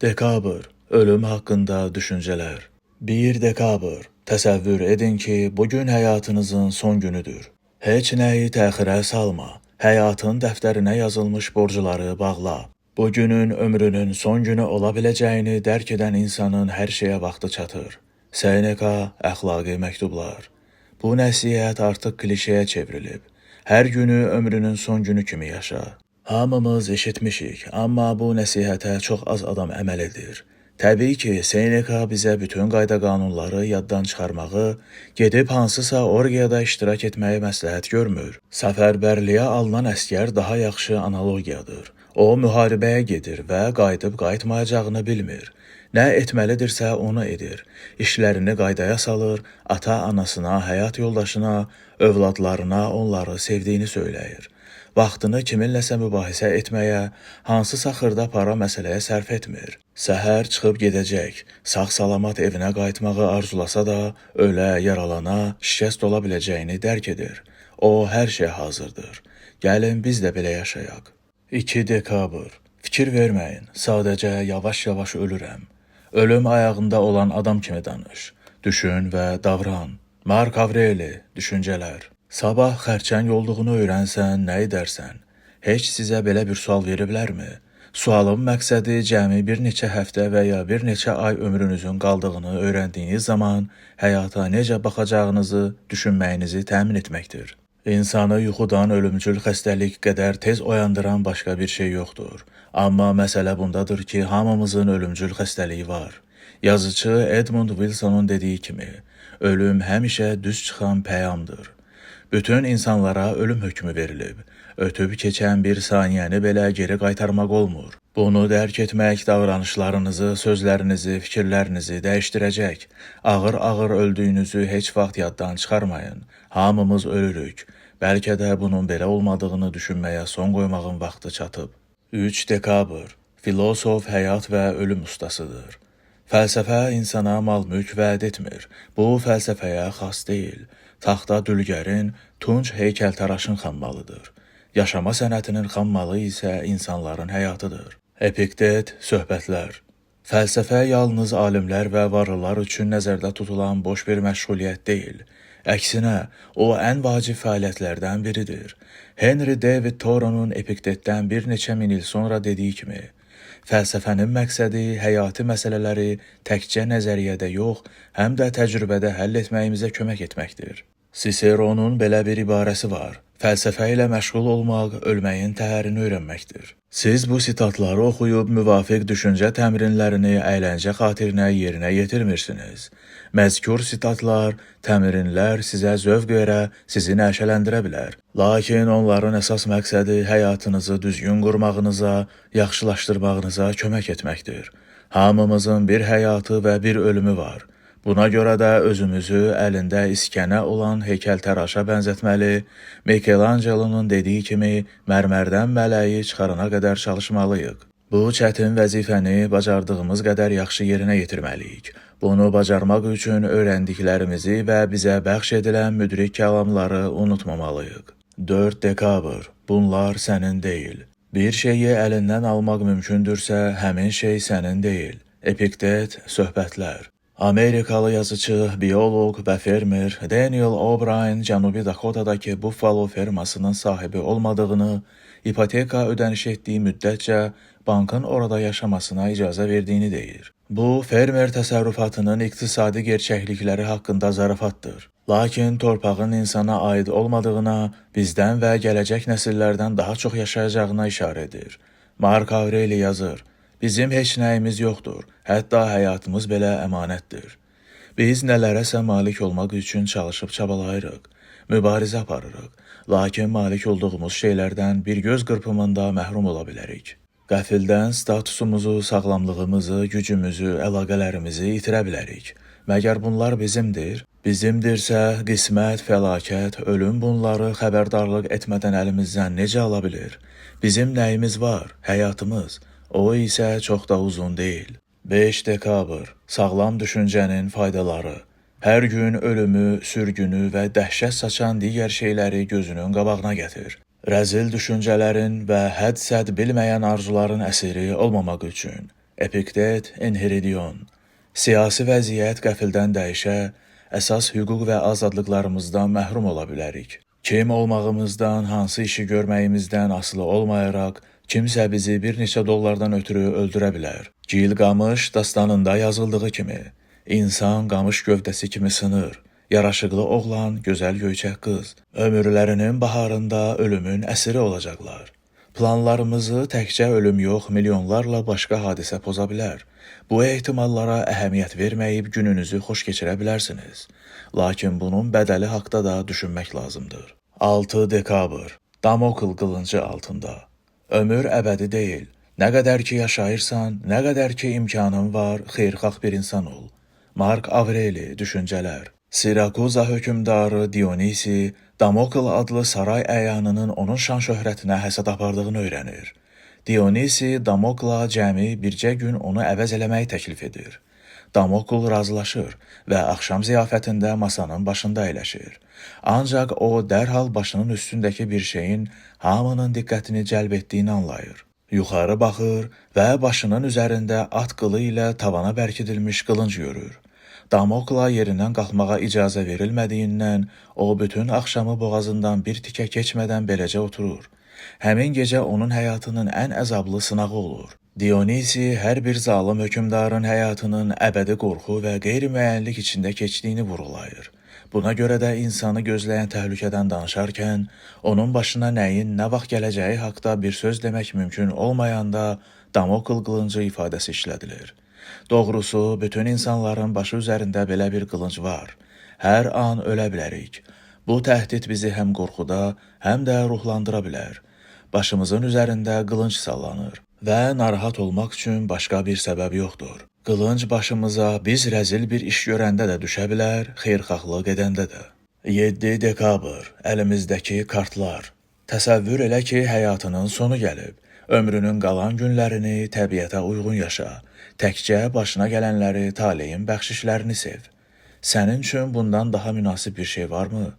Dekabr, ölüm haqqında düşüncələr. 1 dekabr, təsəvvür edin ki, bugün həyatınızın son günüdür. Heç nəyi təxirə salma. Həyatın dəftərinə yazılmış borcları bağla. Bugünün ömrünün son günü ola biləcəyini dərk edən insanın hər şeyə vaxtı çatır. Seneca, Əxlaqi məktublar. Bu nəsihət artıq klişeyə çevrilib. Hər günü ömrünün son günü kimi yaşa. Hamımız eşitmişik, amma bu nəsihətə çox az adam əməl edir. Təbii ki, Seneca bizə bütün qayda-qanunları yaddan çıxarmağı, gedib hansısa orgiyada iştirak etməyi məsləhət görmür. Səfərbərliyə alınan əsgər daha yaxşı analogiyadır. O müharibəyə gedir və qayıdıb qayıtmayacağını bilmir. Nə etməlidirsə onu edir. İşlərini qaydaya salır, ata-anasına, həyat yoldaşına, övladlarına onları sevdiyini söyləyir. Vaxtını kiminləsə mübahisə etməyə, hansısa xırda para məsələyə sərf etmir. Səhər çıxıb gedəcək, sağ-salamat evinə qayıtmağı arzulasa da, ölə, yaralana, şikəst ola biləcəyini dərk edir. O hər şeyə hazırdır. Gəlin biz də belə yaşayaq. 2 dekabr. Fikir verməyin, sadəcə yavaş-yavaş ölürəm. Ölüm ayağında olan adam kimi danış. Düşün və davran. Mark Avreli, düşüncələr. Sabah xərçəng olduğunu öyrənsən, nə edərsən? Heç sizə belə bir sual veriblərmi? Sualın məqsədi cəmi bir neçə həftə və ya bir neçə ay ömrünüzün qaldığını öyrəndiyiniz zaman həyata necə baxacağınızı düşünməyinizi təmin etməkdir. İnsanı yuxudan ölümcül xəstəlik qədər tez oyandıran başqa bir şey yoxdur. Amma məsələ bundadır ki, hamımızın ölümcül xəstəliyi var. Yazıçı Edmund Wilsonun dediyi kimi, ölüm həmişə düz çıxan peyamdır. Bütün insanlara ölüm hökmü verilib. Ötüb keçən bir saniyəni belə geri qaytarmaq olmur. Bunu dərk etmək davranışlarınızı, sözlərinizi, fikirlərinizi dəyişdirəcək. Ağır-ağır öldüyünüzü heç vaxt yaddan çıxarmayın. Hamımız ölürük. Bəlkə də bunun belə olmadığını düşünməyə son qoymağın vaxtı çatıb. 3 dekabr. Filosof həyat və ölüm ustasıdır. Fəlsəfə insana mal-mülk vəd etmir. Bu fəlsəfəyə xas deyil. Taxta dülgərin, tunc heykəltaraşın xammalıdır. Yaşama sənətinin xammalı isə insanların həyatıdır. Epiktet, söhbətlər. Fəlsəfə yalnız alimlər və varlılar üçün nəzərdə tutulan boş bir məşğuliyyət deyil. Əksinə, o ən vacib fəaliyyətlərdən biridir. Henry David Thoreau'nun Epiktetdən bir neçə min il sonra dediyi kimi, fəlsəfənin məqsədi həyati məsələləri təkcə nəzəriyyədə yox, həm də təcrübədə həll etməyimizə kömək etməkdir. Siseronun belə bir ibarəsi var. Fəlsəfə ilə məşğul olmaq ölməyin təhərini öyrənməkdir. Siz bu sitatları oxuyub müvafiq düşüncə təmrinlərini əyləncə xatirinə yerinə yetirmirsiniz. Məzkur sitatlar, təmrinlər sizə zövq verə, sizi nəşələndirə bilər. Lakin onların əsas məqsədi həyatınızı düzgün qurmağınıza, yaxşılaşdırmağınıza kömək etməkdir. Hamımızın bir həyatı və bir ölümü var. Buna görə də özümüzü əlində iskənə olan heykəltaraşa bənzətməli, Mikelangelonun dediyi kimi mərmərdən mələyi çıxarana qədər çalışmalıyıq. Bu çətin vəzifəni bacardığımız qədər yaxşı yerinə yetirməliyik. Bunu bacarmaq üçün öyrəndiklərimizi və bizə bəxş edilən müdrik kəlamları unutmamalıyıq. 4 dekabr. Bunlar sənin deyil. Bir şeyi əlindən almaq mümkündürsə, həmin şey sənin deyil. Epiktet, söhbətlər. Amerikalı yazıçı, bioloq və fermer Daniel O'Brien Cənubi Dakotadakı Buffalo fermasının sahibi olmadığını, ipoteka ödəniş etdiyi müddətcə bankın orada yaşamasına icazə verdiyini deyir. Bu, fermer təsərrüfatının iqtisadi gerçəklikləri haqqında zarafatdır. Lakin torpağın insana aid olmadığına, bizdən və gələcək nəsillərdən daha çox yaşayacağına işarə edir. Mark Aureli yazır: Bizim heç nəyimiz yoxdur, hətta həyatımız belə əmanətdir. Biz nələrəsə malik olmaq üçün çalışıb çabalayırıq, mübarizə aparırıq, lakin malik olduğumuz şeylərdən bir göz qırpımında məhrum ola bilərik. Qəfildən statusumuzu, sağlamlığımızı, gücümüzü, əlaqələrimizi itirə bilərik. Məgər bunlar bizimdir? Bizimdirsə, qismət, fəlakət, ölüm bunları xəbərdarlıq etmədən əlimizdən necə ala bilir? Bizim nəyimiz var? Həyatımız. O isə çox da uzun deyil. 5 dekabr. Sağlam düşüncənin faydaları. Hər gün ölümü, sürgünü və dəhşət saçan digər şeyləri gözünün qabağına gətir. Rəzil düşüncələrin və hədd-sədd bilməyən arzuların əsiri olmamaq üçün. Epiktet, Enheridion. Siyasi vəziyyət qəfildən dəyişə, əsas hüquq və azadlıqlarımızdan məhrum ola bilərik. Kim olmağımızdan, hansı işi görməyimizdən asılı olmayaraq, kimsə bizi bir neçə dollardan ötürü öldürə bilər. Gilqamış dastanında yazıldığı kimi, insan qamış gövdəsi kimi sınır. Yaraşıqlı oğlan, gözəl göyçək qız ömürlərinin baharında ölümün əsiri olacaqlar. Planlarımızı təkcə ölüm yox, milyonlarla başqa hadisə poza bilər. Bu ehtimallara əhəmiyyət verməyib gününüzü xoş keçirə bilərsiniz. Lakin bunun bədəli haqda da düşünmək lazımdır. 6 dekabr. Damokl qılıncı altında. Ömür əbədi deyil. Nə qədər ki yaşayırsan, nə qədər ki imkanın var, xeyirxah bir insan ol. Mark Avreli, Düşüncələr. Sirakuza hökmdarı Dionisi, Damokl adlı saray əyanının onun şan-şöhrətinə həsəd apardığını öyrənir. Dionisi Damokla cəmi bircə gün onu əvəz eləməyi təklif edir. Damokl razılaşır və axşam ziyafətində masanın başında əyləşir. Ancaq o dərhal başının üstündəki bir şeyin hamının diqqətini cəlb etdiyini anlayır. Yuxarı baxır və başının üzərində at qılı ilə tavana bərkidilmiş qılınc görür. Damokla yerindən qalxmağa icazə verilmədiyindən o bütün axşamı boğazından bir tikə keçmədən beləcə oturur. Həmin gecə onun həyatının ən əzablı sınağı olur. Dionisi hər bir zalım hökmdarın həyatının əbədi qorxu və qeyri-müəyyənlik içində keçdiyini vurğulayır. Buna görə də insanı gözləyən təhlükədən danışarkən, onun başına nəyin nə vaxt gələcəyi haqda bir söz demək mümkün olmayanda Damokl qılıncı ifadəsi işlədilir. Doğrusu, bütün insanların başı üzərində belə bir qılınc var. Hər an ölə bilərik. Bu təhdid bizi həm qorxuda, həm də ruhlandıra bilər. Başımızın üzərində qılınc sallanır və narahat olmaq üçün başqa bir səbəb yoxdur. Qılınc başımıza biz rəzil bir iş görəndə də düşə bilər, xeyirxahlıq edəndə də. 7 dekabr. Əlimizdəki kartlar. Təsəvvür elə ki, həyatının sonu gəlib. Ömrünün qalan günlərini təbiətə uyğun yaşa. Təkcə başına gələnləri, taleyin bəxşişlərini sev. Sənin üçün bundan daha münasib bir şey varmı?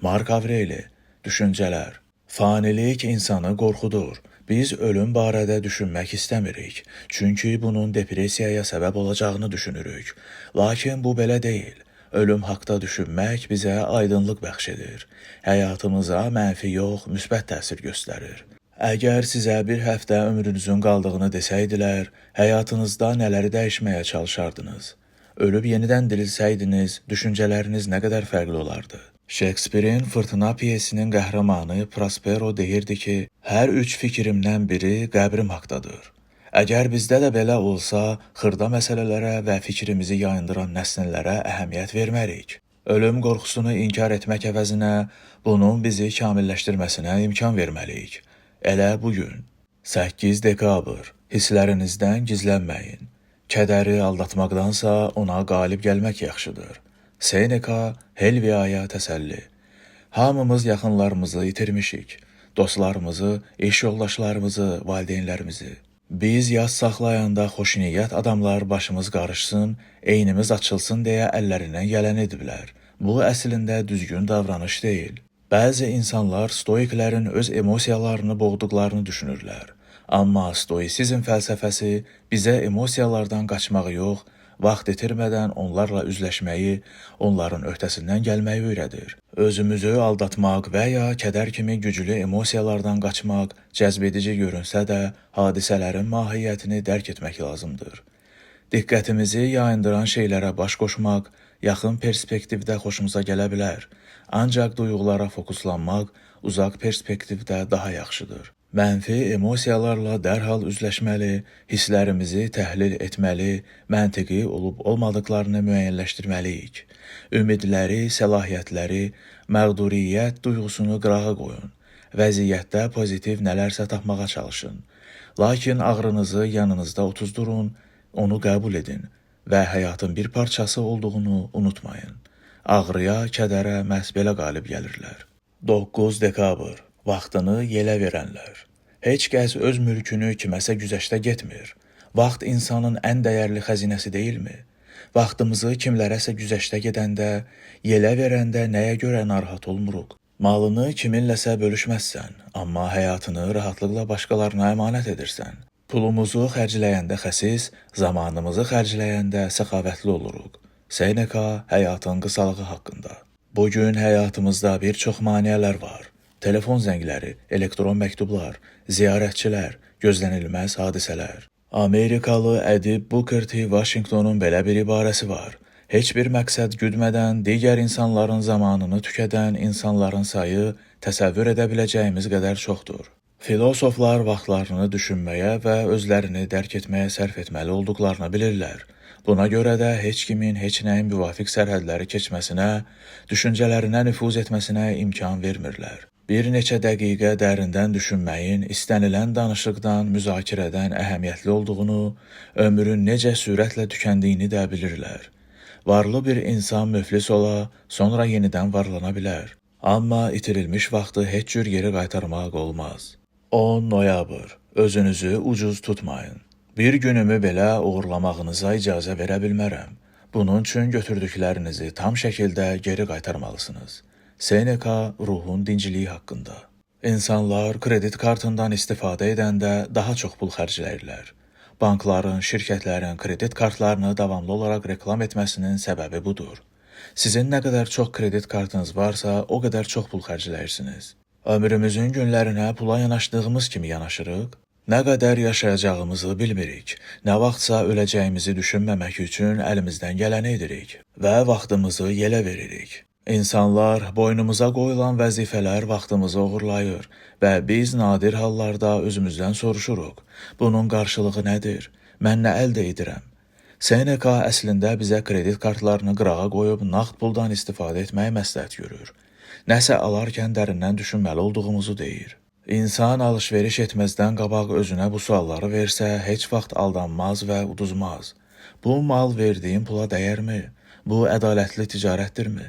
Mark Avreli, Düşüncələr. Fanilik insanı qorxudur. Biz ölüm barədə düşünmək istəmirik. Çünki bunun depressiyaya səbəb olacağını düşünürük. Lakin bu belə deyil. Ölüm haqda düşünmək bizə aydınlıq bəxş edir. Həyatımıza mənfi yox, müsbət təsir göstərir. Əgər sizə bir həftə ömrünüzün qaldığını desəydilər, həyatınızda nələri dəyişməyə çalışardınız? Ölüb yenidən dirilsəydiniz, düşüncələriniz nə qədər fərqli olardı? Şekspirin Fırtına pyesinin qəhrəmanı Prospero deyirdi ki, hər üç fikrimdən biri qəbrim haqdadır. Əgər bizdə də belə olsa, xırda məsələlərə və fikrimizi yayındıran nəsnələrə əhəmiyyət vermərik. Ölüm qorxusunu inkar etmək əvəzinə bunun bizi kamilləşdirməsinə imkan verməliyik. Elə bu gün 8 dekabr. Hisslərinizdən gizlənməyin. Kədəri aldatmaqdansa ona qalib gəlmək yaxşıdır. Seneca, Helviaya təsəlli. Hamımız yaxınlarımızı itirmişik. Dostlarımızı, iş yoldaşlarımızı, valideynlərimizi. Biz yas saxlayanda xoşniyyət adamlar başımız qarışsın, eynimiz açılsın deyə əllərindən gələni ediblər. Bu əslində düzgün davranış deyil. Bəzi insanlar stoiklərin öz emosiyalarını boğduqlarını düşünürlər. Amma stoisizm fəlsəfəsi bizə emosiyalardan qaçmağı yox, vaxt itirmədən onlarla üzləşməyi, onların öhdəsindən gəlməyi öyrədir. Özümüzü aldatmaq və ya kədər kimi güclü emosiyalardan qaçmaq cəzbedici görünsə də, hadisələrin mahiyyətini dərk etmək lazımdır. Diqqətimizi yayındıran şeylərə baş qoşmaq yaxın perspektivdə xoşumuza gələ bilər. Ancaq duyğulara fokuslanmaq uzaq perspektivdə daha yaxşıdır. Mənfi emosiyalarla dərhal üzləşməli, hisslərimizi təhlil etməli, məntiqi olub olmadıqlarını müəyyənləşdirməliyik. Ümidləri, səlahiyyətləri, məğduriyyət duyğusunu qırağa qoyun. Vəziyyətdə pozitiv nələrsə tapmağa çalışın. Lakin ağrınızı yanınızda otuzdurun, onu qəbul edin və həyatın bir parçası olduğunu unutmayın. Ağrıya, kədərə məhz belə qalib gəlirlər. 9 dekabr. Vaxtını yelə verənlər. Heç kəs öz mülkünü kiməsə güzəştə getmir. Vaxt insanın ən dəyərli xəzinəsi deyilmi? Vaxtımızı kimlərəsə güzəştə gedəndə, yelə verəndə nəyə görə narahat olmuruq? Malını kiminləsə bölüşməzsən, amma həyatını rahatlıqla başqalarına əmanət edirsən. Pulumuzu xərcləyəndə xəsis, zamanımızı xərcləyəndə səxavətli oluruq. Seneca həyatın qısalığı haqqında. Bu gün həyatımızda bir çox maneələr var. Telefon zəngləri, elektron məktublar, ziyarətçilər, gözlənilməz hadisələr. Amerikalı ədib Booker T. Washingtonun belə bir ibarəsi var. Heç bir məqsəd güdmədən digər insanların zamanını tükədən insanların sayı təsəvvür edə biləcəyimiz qədər çoxdur. Filosoflar vaxtlarını düşünməyə və özlərini dərk etməyə sərf etməli olduqlarını bilirlər. Buna görə də heç kimin heç nəyin müvafiq sərhədləri keçməsinə, düşüncələrinə nüfuz etməsinə imkan vermirlər. Bir neçə dəqiqə dərindən düşünməyin istənilən danışıqdan, müzakirədən əhəmiyyətli olduğunu, ömrün necə sürətlə tükəndiyini də bilirlər. Varlı bir insan müflis ola, sonra yenidən varlana bilər. Amma itirilmiş vaxtı heç cür geri qaytarmaq olmaz. 10 noyabr. Özünüzü ucuz tutmayın. Bir günümü belə oğurlamağınıza icazə verə bilmərəm. Bunun üçün götürdüklərinizi tam şəkildə geri qaytarmalısınız. Seneca ruhun dincliyi haqqında. İnsanlar kredit kartından istifadə edəndə daha çox pul xərcləyirlər. Bankların, şirkətlərin kredit kartlarını davamlı olaraq reklam etməsinin səbəbi budur. Sizin nə qədər çox kredit kartınız varsa, o qədər çox pul xərcləyirsiniz. Ömrümüzün günlərinə pula yanaşdığımız kimi yanaşırıq. Nə qədər yaşayacağımızı bilmirik. Nə vaxtsa öləcəyimizi düşünməmək üçün əlimizdən gələni edirik və vaxtımızı yelə veririk. İnsanlar boynumuza qoyulan vəzifələr vaxtımızı oğurlayır və biz nadir hallarda özümüzdən soruşuruq. Bunun qarşılığı nədir? Mən nə əldə edirəm? Seneca əslində bizə kredit kartlarını qırağa qoyub nağd puldan istifadə etməyi məsləhət görür. Nəsə alarkən dərindən düşünməli olduğumuzu deyir. İnsan alış-veriş etməzdən qabaq özünə bu sualları versə, heç vaxt aldanmaz və uduzmaz. Bu mal verdiyim pula dəyərmi? Bu ədalətli ticarətdirmi?